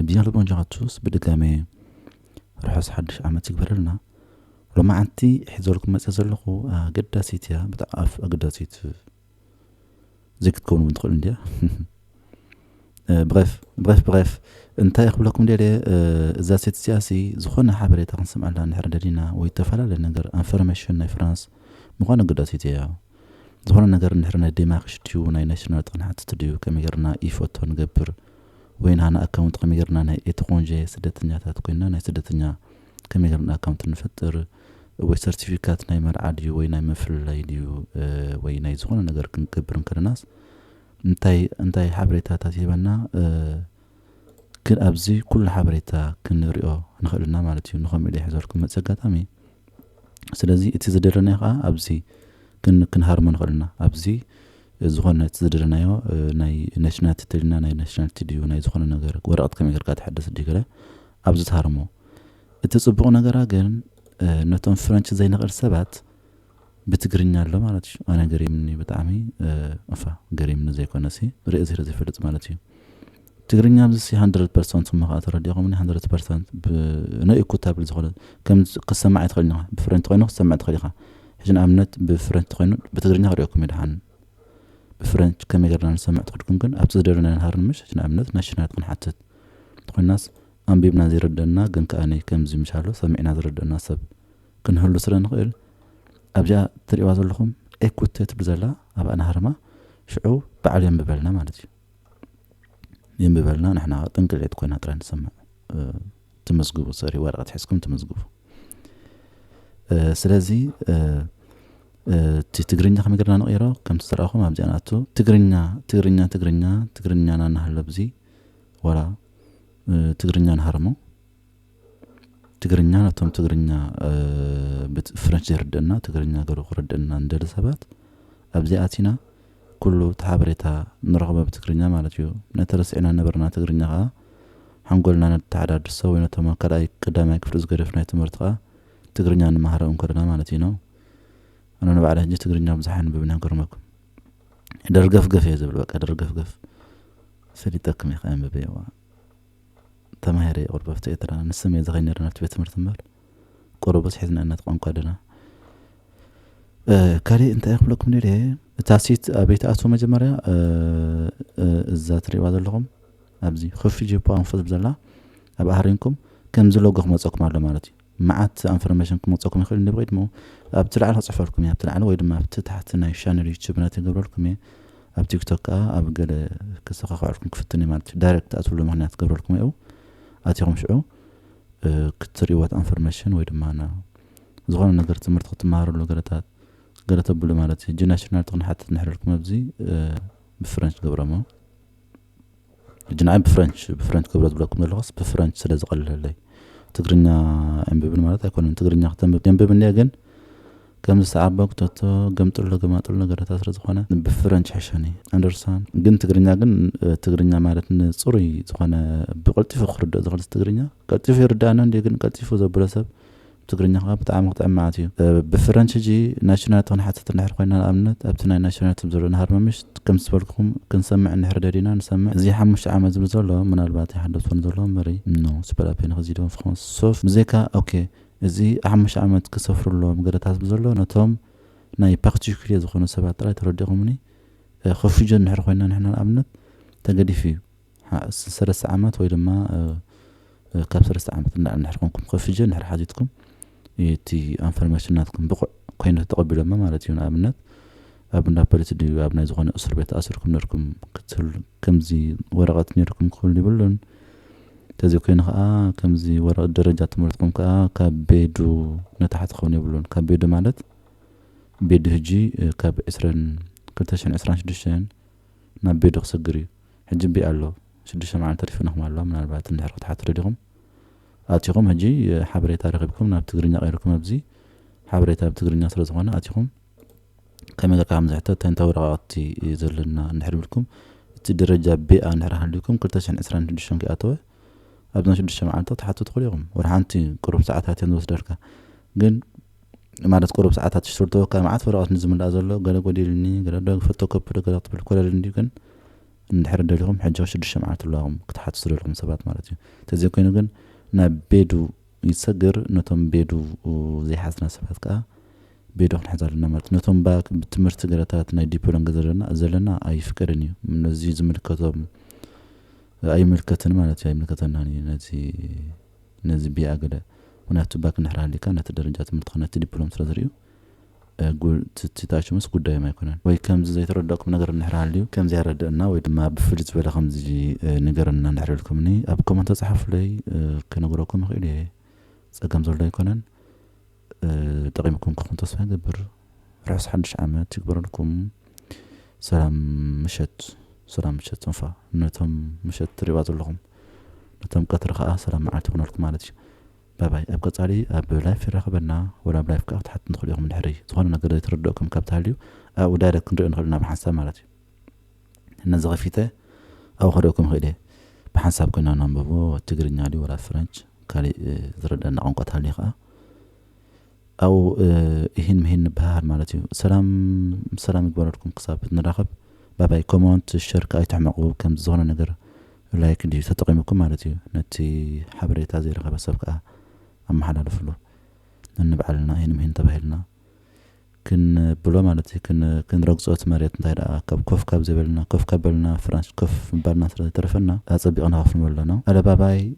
ዲና ለቦንጃ ካቱስ ብድጋሜ ርሑስ ሓድሽ ዓመት ይግበረልና። ሎማዓንቲ ሒዘልኩም መፅእ ዘለኹ ኣገዳሲት እያ፣ ብጣዕሚ ኣገዳሲት ዘይክትከውን እውን ትኽእል እንድያ። ብፍ ብፍ ብፍ እንታይ ክብለኩም ደልየ፣ እዛ ሴት እዚኣሲ ዝኾነ ሓበሬታ ክንሰምዐላ እንድሕር ደሊና ወይ ዝተፈላለየ ነገር ኣንፈርሜሽን ናይ ፍራንስ ምዃኑ ኣገዳሲት እያ። ዝኾነ ነገር እንድሕር ናይ ዴማርሽ ድዩ ናይ ናሽናል ጥቕንሓትት ድዩ ከመይ ጌርና ኢፎቶ ንገብር ወይ ንሃና ኣካውንት ከመይ ጌርና ናይ ኤትሮንጀ ስደተኛታት ኮይንና ናይ ስደተኛ ከመይ ጌርና ኣካውንት ንፈጥር ወይ ሰርቲፊካት ናይ መርዓ ድዩ ወይ ናይ መፍለይ ድዩ ወይ ናይ ዝኾነ ነገር ክንገብር እንከለናስ እንታይ እንታይ ሓበሬታታት ይህበና? ኣብዚ ኩሉ ሓበሬታ ክንሪኦ ንኽእል ኢና ማለት እዩ። ንኸምኡ ኢለ ይሕዘልኩም መፅእ ኣጋጣሚ። ስለዚ እቲ ዝደለናዮ ከዓ ኣብዚ ክንሃርሞ ንኽእል ኢና። ኣብዚ ዝኾነ እቲ ዝደለናዮ ናይ ናሽናልቲ ተልና ናይ ናሽናልቲ ድዩ ናይ ዝኾነ ነገር ወረቐት ከመይ ጌርካ ትሕደስ ድዩ ገለ ኣብዚ ትሃርሞ። እቲ ፅቡቕ ነገራ ግን ነቶም ፍረንች ዘይንኽእል ሰባት ብትግርኛ ኣሎ ማለት እዩ። ኣነ ገሪምኒ ብጣዕሚ እፋ ገሪምኒ ዘይኮነሲ ርእየ ዘይፈልጥ ማለት እዩ። ትግርኛ ኣብዚ ሃንድረድ ፐርሰንት እሞ ከዓ ተረዲኹምኒ ሃንድረድ ፐርሰንት ብነኢኩታብል ዝኾነ ከም ክሰማዕ ይትኽእል ኢኻ። ብፍረንች ተኮይኑ ክሰማዕ ትኽእል ኢኻ። ሕጂ ንኣብነት ብፍረንች ተኮይኑ ብትግርኛ ክሪኦኩም ይድሓን ብፍረንች ከመይ ገርና ንሰምዕ ትኽድኩም ግን ኣብቲ ዝደለና ንሃር ንምሽ ሕጂ ንኣብነት ናሽናል ክንሓትት ተኮይናስ ኣንቢብና ዘይረደና ግን ከኣኒ ከምዚ ምሻሎ ሰሚዕና ዝረደና ሰብ ክንህሉ ስለ ንኽእል ኣብዚኣ ትሪእዋ ዘለኹም ኤኩቴ ትብል ዘላ ኣብ ኣናሃርማ ሽዑ በዓል የንብበልና ማለት እዩ። የንብበልና ንሕና ጥንቅልዒት ኮይና ጥራይ ንሰምዕ። ትመዝግቡ ሰሪ ወረቐት ሒዝኩም ትመዝግቡ። ስለዚ እቲ ትግርኛ ከመይ ጌርና ንቕይሮ ከምቲ ዝረኣኹም ኣብዚኣ ንኣቱ ትግርኛ ትግርኛ ትግርኛ ትግርኛ ናናሃሎ ብዚ ዋላ ትግርኛ ንሃርሞ ትግርኛ ነቶም ትግርኛ ፍረንች ዘይርድእና ትግርኛ ገሩ ክርድእና ንደሊ ሰባት ኣብዚ ኣቲና ኩሉ እቲ ሓበሬታ ንረኽቦ ብትግርኛ ማለት እዩ። ነቲ ረሲዕና ነበርና ትግርኛ ከዓ ሓንጎልና ነተሓዳድሶ ወይ ነቶም ኣብ ካልኣይ ቀዳማይ ክፍሊ ዝገደፍናዮ ትምህርቲ ከዓ ትግርኛ ንመሃሮ እንከለና ማለት እዩ ነው። ኣነ ንባዕለ ሕጂ ትግርኛ ብዙሕ ኣንብብን ይገርመኩም። ደርገፍገፍ እየ ዝብል በቃ ደርገፍገፍ ፈሊጠኩም ኢኻ ኣንብበ እዋ ተማሂረ ቁርበፍቲ ኤርትራ ንስም እየ ዝኸይድ ነርና ቤት ትምህርቲ እምበር ቁሩብስ ሒዝና እናተቋንቋ ደና። ካሊእ እንታይ ክብለኩም ደልየ እታ ሴት ኣበይ ትኣትዎ መጀመርያ እዛ ትሪእዋ ዘለኹም ኣብዚ ኮፊ ጂፖ ኣንፎ ዝብል ዘላ ኣብ ኣህሪንኩም ከምዚ ሎጎ ክመፀኩም ኣሎ ማለት እዩ። መዓት ኣንፈርሜሽን ክመፀኩም ይኽእል እንዲ ብቕድሙ ኣብቲ ላዕሊ ክፅሕፈልኩም እየ ኣብቲ ላዕሊ ወይ ድማ ኣብቲ ታሕቲ ናይ ሻነል ዩቱብ ናይ ትገብረልኩም እየ። ኣብ ቲክቶክ ከዓ ኣብ ገለ ክሰኻኽዐልኩም ክፍትን እየ ማለት እዩ። ዳይሬክት ኣትብሉ ምክንያት ክገብረልኩም እየው ኣቲኹም ሽዑ ክትሪእዎ ኣንፈርሜሽን ወይ ድማ ዝኾነ ነገር ትምህርቲ ክትመሃረሉ ገለታት ገለ ተብሉ ማለት እዩ። ሕጂ ናሽናል ክንሓትት ንሕረልኩም ኣብዚ ብፍረንች ገብረሞ ሕጂ ንዓይ ብፍረንች ብፍረንች ክብሎ ዝብለኩም ዘለኹስ ብፍረንች ስለ ዝቐልለለይ ትግርኛ ኣንብብን ማለት ኣይኮነን። ትግርኛ ክተንብብ የንብብ እንዲየ ግን ከም ዝሰዓቦ ክተቶ ገምጥሎ ገማጥሎ ነገራታ ስለ ዝኾነ ብፍረንች ሕሸኒ ኣንደርሳን ግን ትግርኛ ግን ትግርኛ ማለት ንፅሩይ ዝኾነ ብቐልጢፉ ክርድኦ ዝኽእል ትግርኛ ቀልጢፉ ይርዳእና እንዲ ግን ቀልጢፉ ዘብሎ ሰብ ትግርኛ ከዓ ብጣዕሚ ክጥዕም ማለት እዩ። ብፍረንች ሕጂ ናሽናል ተክንሓተት እንድሕር ኮይና ንኣብነት ኣብቲ ናይ ናሽናል ትብ ዘሎ ንሃርመምሽ ከም ዝበልኩኹም ክንሰምዕ እንድሕር ደሊና ንሰምዕ እዚ ሓሙሽተ ዓመት ዝብል ዘሎ ምናልባት ይሓደሶን ዘሎ እምበሪ ኖ ስፐላፔን ከዚ ዶ ፍኾን ሶፍ ብዘይካ ኦኬ እዚ ሓሙሽተ ዓመት ክሰፍሩ ኣለዎም ገለታት ዝብል ዘሎ ነቶም ናይ ፓርቲኩሌ ዝኾኑ ሰባት ጥራይ ተረዲኹምኒ ኮፊጆ እንድሕር ኮይና ንሕና ንኣብነት ተገዲፉ እዩ ሰለስተ ዓመት ወይ ድማ ካብ ሰለስተ ዓመት ንላዕሊ እንድሕር ኮንኩም ኮፊጀ እንድሕር ሓቲትኩም እቲ ኣንፈርሜሽን ናትኩም ብቑዕ ኮይኑ ተቐቢሎሞ ማለት እዩ። ንኣብነት ኣብ እንዳ ፖሊስ ድዩ ኣብ ናይ ዝኾነ እስር ቤት ተኣሲርኩም ነርኩም ክትህሉ ከምዚ ወረቐት ነርኩም ክህሉ ይብሉን። ተዘይ ኮይኑ ከዓ ከምዚ ወረቐት ደረጃ ትምህርትኩም ከዓ ካብ ቤዱ ንታሕቲ ክኸውን የብሉን። ካብ ቤዱ ማለት ቤዱ ሕጂ ካብ ዕስራን ክልተ ሽሕን ዕስራን ሽዱሽተን ናብ ቤዱ ክሰግር እዩ። ሕጂ ቢ ኣሎ ሽዱሽተ መዓልቲ ተሪፉ ንኽማላ ምናልባት እንድሕር ክትሓትሩ ዲኹም ኣቲኹም ሕጂ ሓበሬታ ረኺብኩም ናብ ትግርኛ ቀይርኩም ኣብዚ ሓበሬታ ኣብ ትግርኛ ስለ ዝኾነ ኣቲኹም ከመይ ጌርካ ከም ዝሕተት እንታይ እንታይ ወረቓቕቲ ዘለና እንድሕር ኢልኩም እቲ ደረጃ ቢኣ እንድሕር ሃልዩኩም ክልተ ሽሕን ዕስራን ሽዱሽተን ከይኣተወ ኣብዞም ሽዱሽተ መዓልቲ ክትሓቱ ትኽእሉ ኢኹም። ወላ ሓንቲ ቁሩብ ሰዓታት እየን ዝወስደልካ ግን ማለት ቁሩብ ሰዓታት ሽትርተወካ መዓት ወረቐት ንዝምላእ ዘሎ ገለ ጎዲልኒ ገለ ዶ ፈቶኮፒ ዶ ገለ ክትብል ኮለል እንድዩ ግን እንድሕር ደሊኹም ሕጂ ሽዱሽተ መዓልቲ ኣለዋኹም ክትሓትቱ ዘለኹም ሰባት ማለት እዩ። ተዘይኮይኑ ግን ናብ ቤዱ ይሰግር። ነቶም ቤዱ ዘይሓዝና ሰባት ከዓ ቤዱ ክንሕዝ ኣለና ማለት እዩ። ነቶም ባ ትምህርቲ ገለታት ናይ ዲፕሎም ዘለና ዘለና ኣይፍቀድን እዩ። ነዚ ዝምልከቶም ኣይምልከትን ማለት እዩ። ኣይምልከተናን እዩ ነዚ ነዚ ቢኣ ገለ። ምክንያቱ ባ ክንሕር ሃሊካ ነቲ ደረጃ ትምህርቲ ነቲ ዲፕሎም ስለ ዝርእዩ ትታሽምስ ጉዳዮም ኣይኮነን። ወይ ከምዚ ዘይተረዳእኩም ነገር እንድሕር ሃልዩ ከምዚ ያረድእና ወይ ድማ ብፍልይ ዝበለ ከምዚ ንገረና እንድሕር ኢልኩምኒ ኣብ ኮመንት ተፅሓፉለይ። ክነግረኩም ይኽእል እየ። ፀገም ዘሎ ኣይኮነን። ጠቂምኩም ክኹን ተስፋ ይገብር። ርሑስ ሓድሽ ዓመት ይግበረልኩም። ሰላም ምሸት፣ ሰላም ምሸት ትንፋ። ነቶም ምሸት ትሪእዋ ዘለኹም፣ ነቶም ቀትሪ ከዓ ሰላም መዓልቲ ይኹነልኩም ማለት እዩ። ባባይ ኣብ ቀፃሊ ኣብ ላይፍ ይራኸበና። ወላ ኣብ ላይፍ ከዓ ክትሓት ንኽእል ኢኹም። ድሕሪ ዝኾነ ነገር ዘይተረድእኩም ካብ ተሃልዩ ኣብኡ ዳይረክት ክንሪኦ ንኽእል ኢና ብሓንሳብ ማለት እዩ። ነዚ ከፊተ ኣብኡ ከርእኩም ይኽእል እየ። ብሓንሳብ ኮይና ናንበቦ። ትግርኛ ድዩ ወላ ፍረንች፣ ካሊእ ዝረዳና ቋንቋ ተሃልዩ ከዓ ኣብኡ እሂን ምሂን ንበሃር ማለት እዩ። ሰላም ሰላም ይግበረልኩም። ክሳብ ንራኸብ ባባይ። ኮመንት ሸር ከዓ ኣይትሕመቑ። ከም ዝኾነ ነገር ላይክ ድዩ ተጠቂምኩም ማለት እዩ። ነቲ ሓበሬታ ዘይረኸበ ሰብ ከዓ ኣመሓላልፍሉ። ንንባዕልና እሂን ምሂን ተባሂልና ክንብሎ ማለት እዩ። ክን- ክንረግጾ እቲ መሬት እንታይ ደኣ ካብ ኮፍ ካብ ዘበልና ኮፍ ካብ በልና ፍራንስ ኮፍ ምባልና ስለ ዝተረፈና ኣጸቢቕና ከፍ ንበሎ ነው። ኣለ ባባይ።